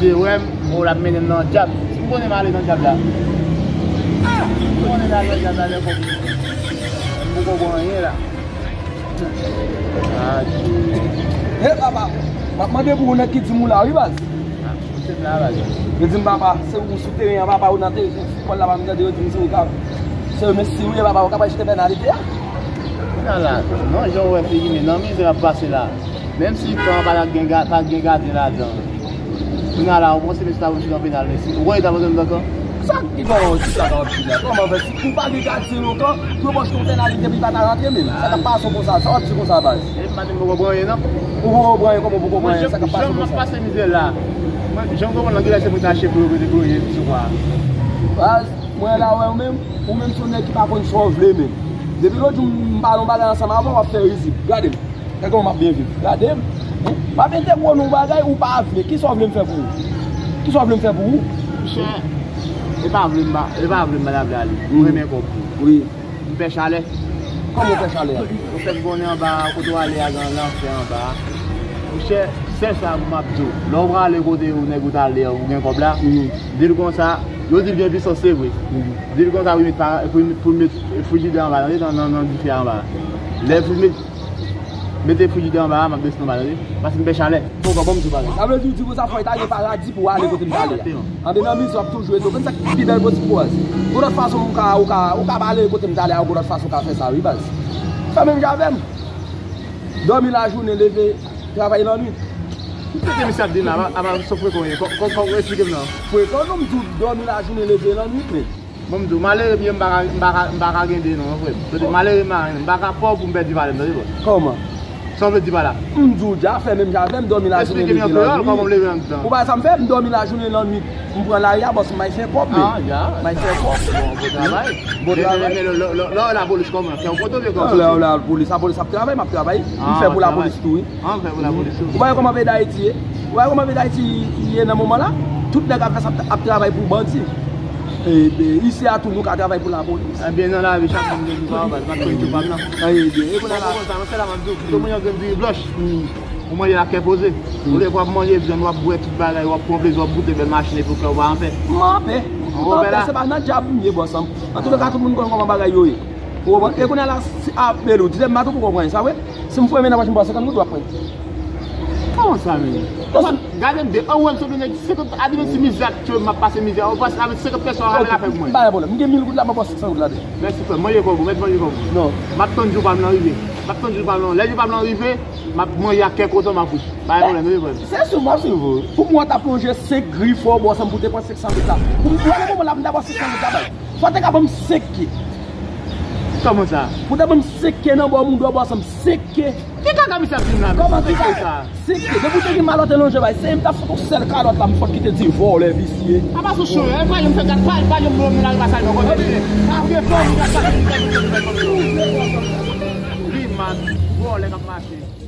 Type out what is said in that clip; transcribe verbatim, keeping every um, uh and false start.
Se wè m, bon, l ap mennen m nan dyab. Si m konnen m ale nan dyab la. Ah, si m konnen m ale nan dyab la, lè kòb m poko bon anyen la. Ah, Dye. He, papa, m ap mande pou ou nèg ki di m ou la, wi, baz. Ah, se m la, baz. Yo di m, papa, se ou sou teren an, papa, ou nan teren, sou foutbòl la, pa m tande, yo di m se ou ka. Se ou, men si ou ye, papa, ou ka pral jete pènalite a. Nan la, non, jan w wè figi m, nan mizè m ap pase la. Menm si tan an pa t gen ga-, pa t gen gaden ladan. Kounye a la, ou panse mesye ta vin chita nan pènal, mesye? Ou kwè li ta vin nan tan? Sa ki kòman w di sa, sa w ap di la? Kòman fè si ou pa gen gadyen lontan, pou yo ba w chita nan pènal, li te, li pa ta rantre menm? Sa k ap pase w konsa? Sa w ap di konsa, baz? E m pa menm poko pran anyen, non. Ou poko pran anyen, kòman ou poko pran anyen? Sa k ap pase w konsa? Jan m ap pase mizè la. Mwen, jan m konprann lan, genlè se pou ta chèf pou yo mete pou yo sou kwa. Baz, mwen la wè ou menm, ou menm se yon nèg ki pa konn sa w vle menm. Depi lòt jou m pale yon bagay ansanm avè w, w ap fè rizib. Gade m. Gade kòman m ap byen viv. Gade m. M ap entègre w nan yon bagay ou pa vle. Kisa w vle m fè pou ou? Kisa w vle m fè pou ou? Monchè, e pa vle m pa, e pa vle m pa ta vle ale. M renmen kòb tou. Wi. M pè chalè. Kòman w pè chalè a? Ou fè m konnen anba a, kote w ale a, gen lanfè anba a. Monchè, sèl sa m ap di w. Lè w prale kote ou nèg ou t ale a, ou gen kòb la, di l konsa, yo di l gen pisans, se vre. Di l konsa pou l met pa-, pou l met, pou l met frijidè anba, nan, nan, nan dife a anba. Lè fri-, met, mete frijidè anba a, m ap desann anba, tande. Paske m pè chalè. Bon, bon, bon, m di w bagay. Sa vle di, w di konsa, fò w ta gen paradi pou w ale kote m t ale a. Andedan mizè w ap toujou ete. Ou konn sa k pi bèl posib pou w. Gon lòt fason ou ka, ou ka, ou ka ale kote m t ale a, gon lòt fason ou ka fè sa, wi, baz. Fè menm jan avè m. Dòmi lajounen, leve, travay lannwit. Kisa misye ap di la, apa, apa, se frekan w ye? Kò-, kò-, kò-, esplike m non. Frekan non, m di w dòmi lajounen, leve lannwit, men. Bon, m di w, malere m ye, m pa ka, m pa ka, m pa ka gen de non, frè m. Tande, malere m pa, m pa ka pa w pou m pèdi valè m, tande, bò. Kòman? Sa w vle di pa la? M di w dja, fè menm jan avè m, dòmi lajounen, leve lannwit. Esplike m an kreyòl, kòman m leve anndan. Ou pa wè sa m fè? M dòmi lajounen, lannwit. M pran lari a, bòs, m al fè kòb, men. Ah, ya. M al fè kòb. Bon, bon travay. Bon travay. Men, men, men, lè, lè, lè, lè w lapolis kòman? Kè w kontan oubyen kè w santi? Lè w lapolis, lapolis ap travay, m ap travay. M fè pou lapolis tou, wi. An, fè pou lapolis tou. Ou pa wè kòman peyi Dayiti ye? Ou pa wè kòman peyi Dayiti ye nan moman la? Tout nèg ap fè sa, ap, ap travay pou bandi. E, e, isi a tou, nou ka travay pou lapolis. Ebyen, nan lavi, chak moun gen dwa, baz, m ap tann jou pa m nan. Ebyen, e kounye a la. Bon, bon, sa, se la m ap di w, pito mwen yon grenn diri blanch. Ou manje l ak kè poze. Olye w ap manje vyann, w ap bwè tout bagay, w ap pran plezi, w ap goute bèl machin epi kè w pa anpè. M anpè. M anpè, se pa nan dyab m ye, bòs an. Antouleka, tout moun konn kòman bagay yo ye. Ou konprann? E kounye a la, si, a, Belou, di m pa tou pou konprann sa vre. Si m foure men nan pòch m, ba w senkant goud, w ap pran. Kòman sa, men? Gade m byen, an, ou wè m se yon nèg senkant, a di menm si mizè ap tye m, m ap pase mizè, ou panse avèk senkant pèson, sa ka fè pou mwen? Pa gen pwoblèm. M gen mil goud la, m ap ba w senkant goud la. Mèsi, frè m. Manje kòb ou, mèt manje kòb ou. Non. M ap tann jou pa m nan rive. M ap tann jou pa m nan. Lè jou pa m nan rive, m ap manje ak kè kontan, m ap ri. Pa gen pwoblèm, non, frè m. Se sou m ap swiv ou. Pou mwen, w ta plonje senk grifò, bò, san m pou te pran senkant goud la. Pou mwen, nan moman la, pou m ta pran senkant goud la, bay. Fò w te ka ban m senk ke. Kòman sa? Pou w ta ban m senk ke nan bò moun dò, bò, san m senk ke. Ki kaka misye ap di m la? Kòman ki kaka? Senk ke. Depi w te gen malòt e lonje bay, se m t ap fout ou sèl kalòt la, m fout kite di vòlè visye. Apa sou cho, e pa janm fè gad, pa, pa janm blow m nan lari pa sa non, kote m ye. Pa gen fanmi, gad sa. Grimas, vòlè k ap mache.